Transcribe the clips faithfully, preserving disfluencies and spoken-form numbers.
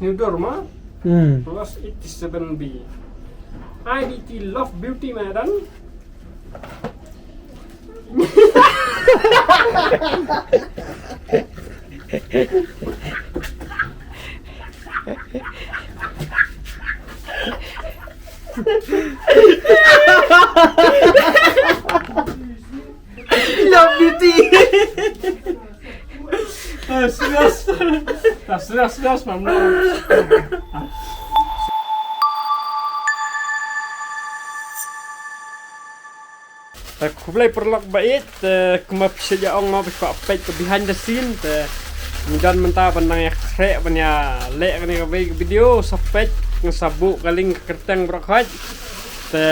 New Dorma. Hmm. Plus eighty-seven B. I D T Love Beauty, madam. Love Beauty. Ah, serius. Ah, serius, serius, mam. Te khublei paralok ba ïeit, te kumba phi ïa ong ma ba phi kwah peit ka behind the scene, te ngi don mynta ban nang ïa khreh ban ïa leh kane ka wei ka video, sa peit ngan sa buh ka link ka kyrteng baroh khoit. Te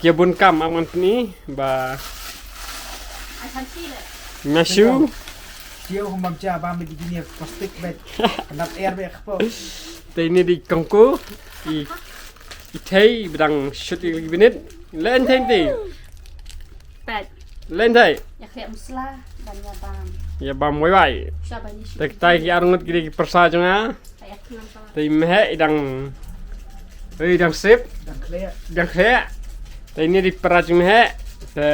ki ïa bun kam am ngan pyni ba. Nga shu. Shu hum bam cha ba mi di kine plastik bet. Kandap air bet khapo. Te ini di kongku. I, i thei ba dang shoot ïa ki minit. Len thei ti. Peit. Len thei. Ïa khreh masala ban ïa bam. Ïa bam wai wai. Sha ban ïa shoot. Te kitai ki arngut ki dei ki pyrsa jong nga. Te i meheh i dang, i dang sip. Dang khleh. Dang khleh. Te ini di para jong meheh. Te,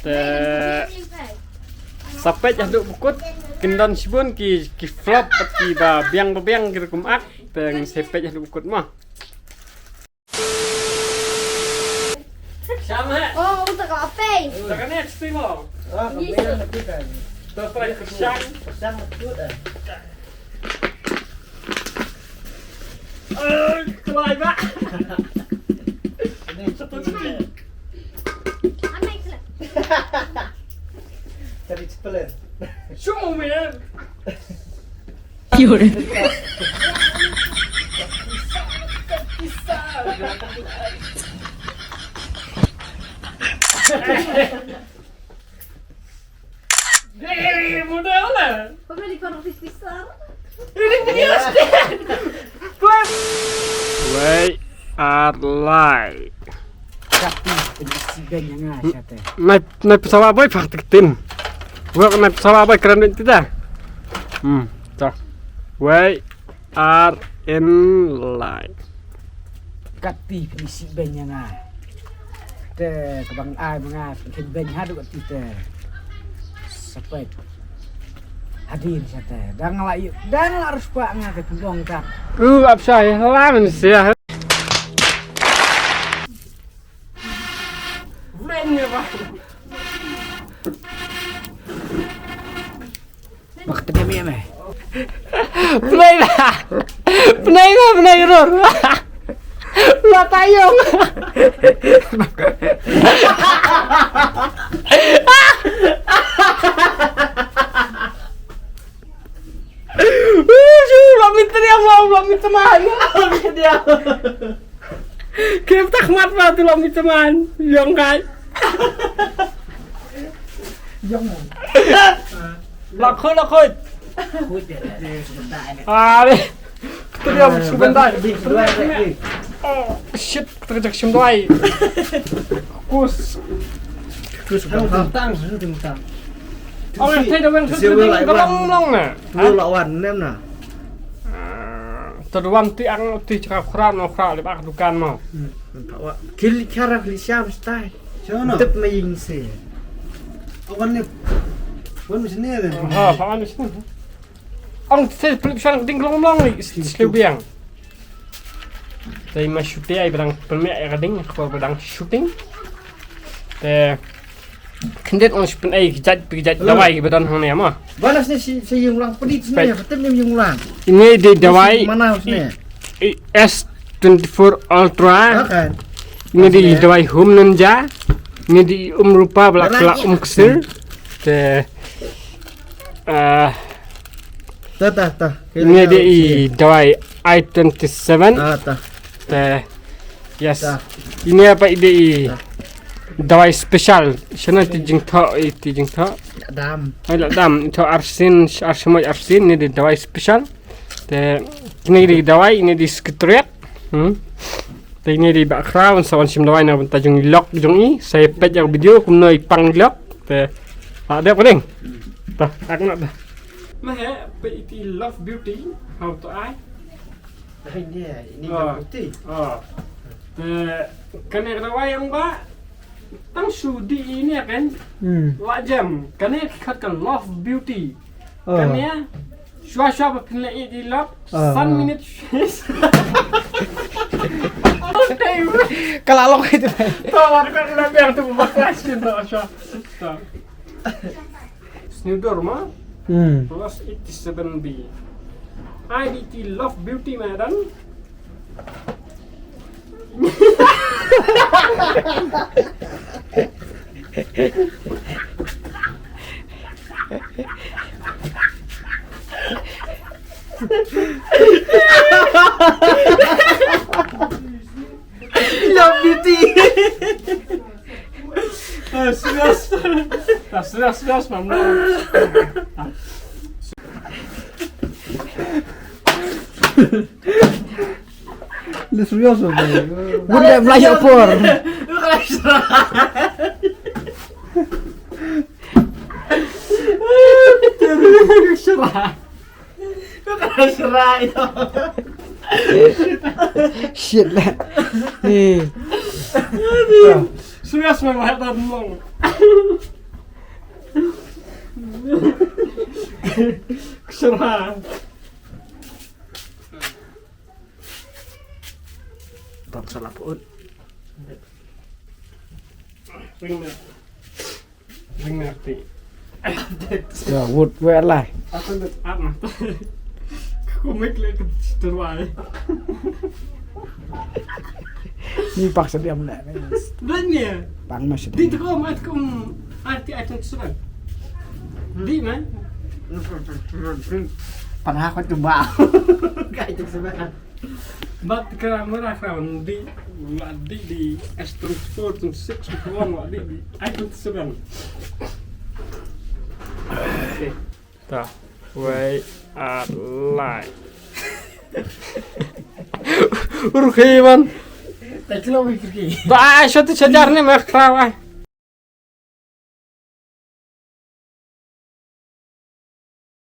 te sa peit haduh ba kut, kin don shibun ki, ki flop bad kiba biang ba biang ki rukom ak. Te ngi sa peit haduh ba kut mo. Sham he. Oh, uta ka ape. Taka ne, tsti mo. Ah, ka biang na kita. To try ka shang. Shang na kita. Eh, kelai ba. Ini satu tsti. Amai kelai. Cari cepelan. Show me. Ki ore. Hei, model lah. Kau beli kono fifty star. Ini punya. Wei ar lai. Kati ini si ben yang ngai sate. Nai, nai pesawat boy faktik tin. Gua nai pesawat boy keren banget kita. Hmm, tuh. Wei ar in lai. Kati ini si ben yang ngai. Te ka bang ai ma nga pynkheiñ beiñ haduh kati te. Sa peit. Hadien sa te. Dang la ïoh, dang la riewspah nga te pynbong kat. U ap sa ïa la men sia. Beiñ ïa ba. Bak tengah mi ame. Pnai ba. Pnai ba, pnai ror. La tayong. Uju, la mit teriak, la, la mit teman. La mit teriak. Kim tak mat ba tu la mit teman. Yong kai. Yong. La khoi, la khoi. Khoi. Ah, le. Teriak sebentar. Oh, shit, terjak sebentar. Kus. Kus tentang, tentang. Oh, yang saya dah wang, saya dah wang, dah wang, dah wang, dah wang. Te dawang ti ang ti chaka khra no khra le bak dukan mo. Kil chara kil siam stai. Tip ma ying se. Awan ne. Wan sini le. Ha, pa wan sini. Ang se plip sang ding long long ni. Sleu biang. Te ma shooting ai badang pemia ya ding ko badang shooting. Te Khyndiat ong shu pynei ki jait, ki jait dawai kiba don hangne mo. Ba na sne si, si yung lang pedit sne, betem yung lang. Ini di dawai mana sne? I, i S twenty-four Ultra. Ini di dawai Hum Ninja. Ini di Um Rupa bala kala Um Ksir. Te, ah, ta ta ta. Ini di dawai I twenty-seven. Ah, ta. Te, yes. Ini apa ide i dawai special. Shana ti jingthoh, i ti jingthoh. Dam. Ai la dam, i thoh arsin, arsin mo arsin, ini di dawai special. Te, ini di dawai, ini di sekretariat. Hmm. Te ini di background, sa wan shim dawai na bynta jong i lok jong i, sa peit ïa video, kumno i pang lok. Te, ada apa ding? Dah, aku nak dah. Mah, eh, peit iti Love Beauty, hau to ai. Hai ni, ini Ah. Beauty. Ah. Te kane ka dawai ong ba tang shu dih ine kan. Hmm. Wa jem, kane ki khot ka Love Beauty. Ah. Kane shuwa shuwa ba phin leh iti Love, Ah. san minit. Ka la long ito. To, wa ka la biang tu ba ka shin to shuwa. To. Sniewdur ma? Hmm. Plus eighty-seven B. Ai di ti Love Beauty ma dan. Love Beauty. Ah, serius. Ah, serius, serius, mam. Lu serius apa? Bunda Melayu apa? Serah. Serah itu. Shit lah. Eh. Serius, mam, hata mong. Serah. Tang salah pun. Ring na. Ring na ti. Ya, wood where lah. Apa tu? Apa tu? Aku make like terwai. Ni paksa dia mula. Danya. Pang mas. Di tu kau mat kau arti item seven. Di man. Pernah aku coba. Kayak itu sebenarnya. Bat kra mara kra di, wa di di S three four three six one, wa di di item seven. Okay. Ta. Wei, a, lai. Ruhi man. Tak celok mikir ki. Ba, shot shajar ni mak kra wai.